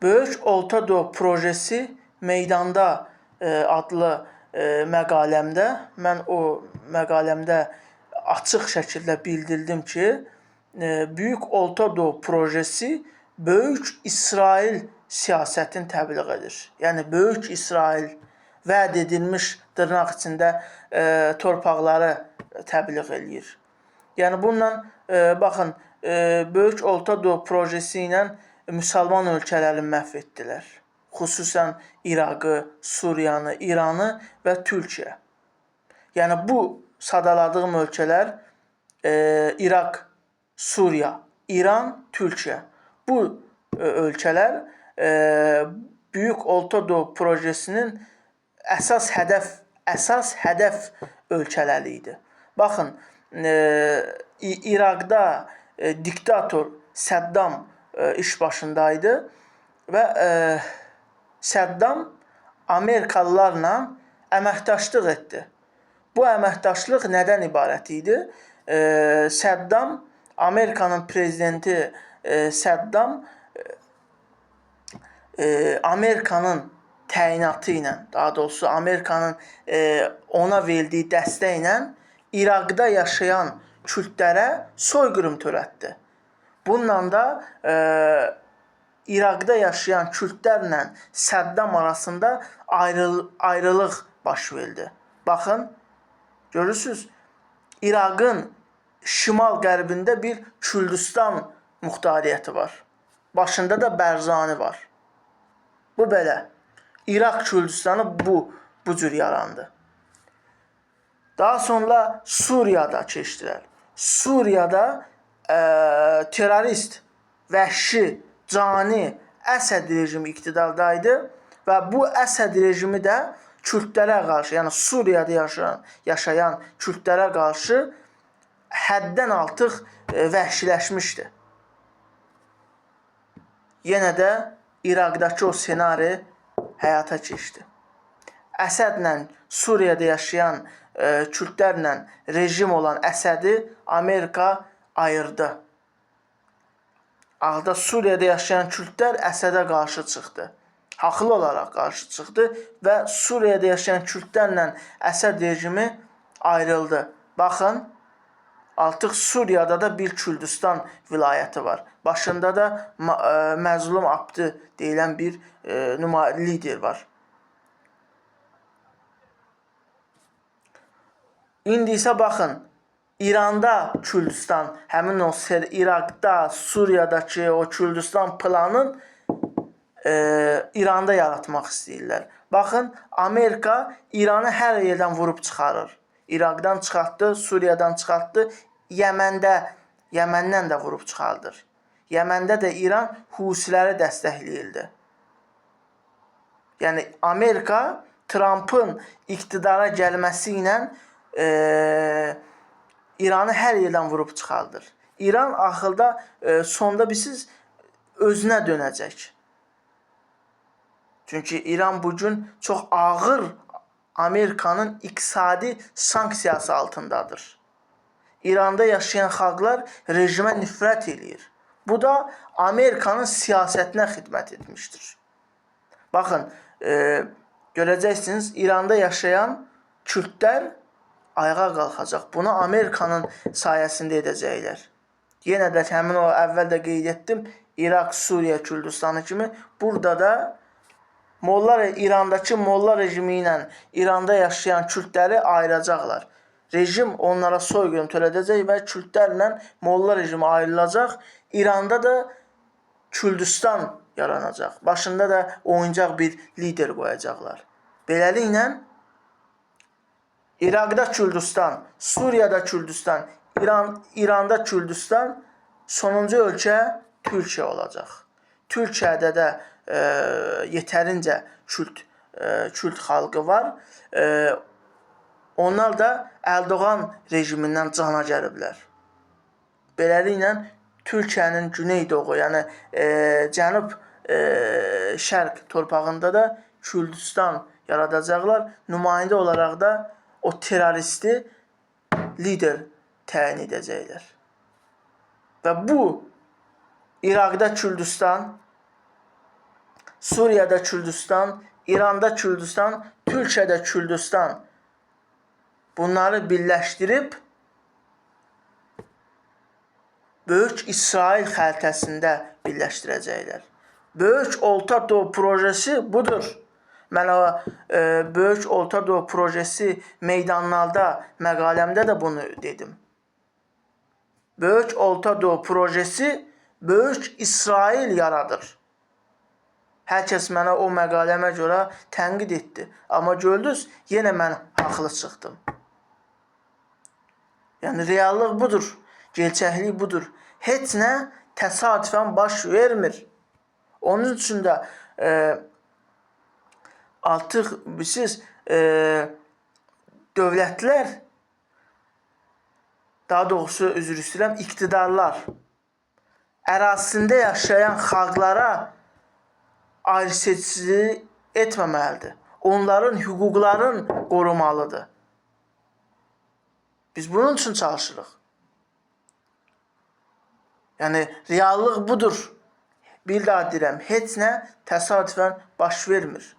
Böyük Orta Doğu projesi meydanda adlı məqaləmdə mən o məqaləmdə açıq şəkildə bildirdim ki, Böyük Orta Doğu projesi Böyük İsrail siyasətini təbliğ edir. Yəni Böyük İsrail vəd edilmiş dırnaq içində torpaqları təbliğ eləyir. Yəni bununla baxın, Böyük Orta Doğu projesi ilə müsəlman ölkələrini məhv etdilər. Xüsusən İraqı, Suriyanı, İranı və Türkiyə. Yəni bu sadaladığım ölkələr İraq, Suriya, İran, Türkiyə. Bu ölkələr Böyük Orta Doğu projesinin əsas hədəf ölkələri idi. Baxın, İraqda diktator Səddam iş başındaydı və Səddam Amerikalılarla əməkdaşlıq etdi. Bu əməkdaşlıq nədən ibarət idi? Səddam, Amerikanın prezidenti Səddam Amerikanın təyinatı ilə, daha doğrusu Amerikanın ona verdiyi dəstəklə İraqda yaşayan kürdlərə soyqırım törətdi. Bununla da İraqda yaşayan kürdlərlə Səddam arasında ayrılıq baş verdi. Baxın, görürsünüz, İraqın şimal-qərbində bir Kürdistan muxtariyyəti var. Başında da Bərzani var. Bu belə. İraq Kürdistanı bu cür yarandı. Daha sonra Suriyada keçdilər. Suriyada terrorist, vəhşi, cani Əsəd rejimi iqtidardaydı və bu Əsəd rejimi də kürdlərə qarşı, yəni Suriyada yaşayan kürdlərə qarşı həddən artıq vəhşiləşmişdi. Yenə də İraqdakı o ssenari həyata keçdi. Əsədlə Suriyada yaşayan kürdlərlə rejim olan Əsədi Amerika ayırdı. Axırda Suriyada yaşayan kürdlər Əsədə qarşı çıxdı. Haqlı olaraq qarşı çıxdı və Suriyada yaşayan kürdlərlə Əsəd rejimi ayrıldı. Baxın, artıq Suriyada da bir Kürdistan vilayəti var. Başında da Məzlum Abdi deyilən bir lider var. İndi isə baxın, İranda Kürdistan, həmin o İraqda, Suriyadakı o Kürdistan planın İranda yaratmaq istəyirlər. Baxın, Amerika İranı hər yerdən vurub çıxarır. İraqdan çıxartdı, Suriyadan çıxartdı, Yəməndən də vurub çıxardır. Yəməndə də İran Husiləri dəstəkləyirdi. Yəni Amerika Trumpın iqtidara gəlməsi ilə İranı hər yerdən vurub çıxardır. İran axırda sonda bilirsiniz özünə dönəcək. Çünki İran bu gün çox ağır Amerikanın iqtisadi sanksiyası altındadır. İranda yaşayan xalqlar rejimə nifrət eləyir. Bu da Amerikanın siyasətinə xidmət etmişdir. Baxın, görəcəksiniz İranda yaşayan kürdlər ayağa qalxacaq. Bunu Amerikanın sayəsində edəcəklər. Yenə də həmin o əvvəl də qeyd etdim, İraq, Suriya, Kürdistanı kimi burada da İrandakı molla rejimi ilə İranda yaşayan kürdləri ayıracaqlar. Rejim onlara soyqırım törədəcək və kürdlərlə molla rejimi ayrılacaq. İranda da Kürdistan yaranacaq. Başında da oyuncaq bir lider qoyacaqlar. Beləliklə İraqda Kürdistan, Suriyada Kürdistan, İranda Kürdistan, sonuncu ölkə Türkiyə olacaq. Türkiyədə də yetərincə Kürt xalqı var. Onlar da Ərdoğan rejimindən cana gəliblər. Beləliklə Türkiyənin güneydoğu, yəni cənub şərq torpağında da Kürdistan yaradacaqlar. Nümayəndə olaraq da o terroristi lider təyin edəcəklər. Və bu İraqda Kürdistan, Suriyada Kürdistan, İranda Kürdistan, Türkiyədə Kürdistan. Bunları birləşdirib Böyük İsrail xəritəsində birləşdirəcəklər. Böyük Orta Doğu projesi budur. Mən o Böyük Orta Doğu projesi meydanlarda məqaləmdə də bunu dedim. Böyük Orta Doğu projesi Böyük İsrail yaradır. Hər kəs mənə o məqaləmə görə tənqid etdi. Amma gördünüz, yenə mən haqlı çıxdım. Yəni reallıq budur. Gerçəklik budur. Heç nə təsadüfən baş vermir. Onun üçün də artıq siz dövlətlər, daha doğrusu üzr istəyirəm, iqtidarlar ərazisində yaşayan xalqlara ayrı-seçiciliyi etməməlidir. Onların hüquqlarını qorumalıdır. Biz bunun üçün çalışırıq. Yəni reallıq budur. Bir daha deyirəm, heç nə təsadüfən baş vermir.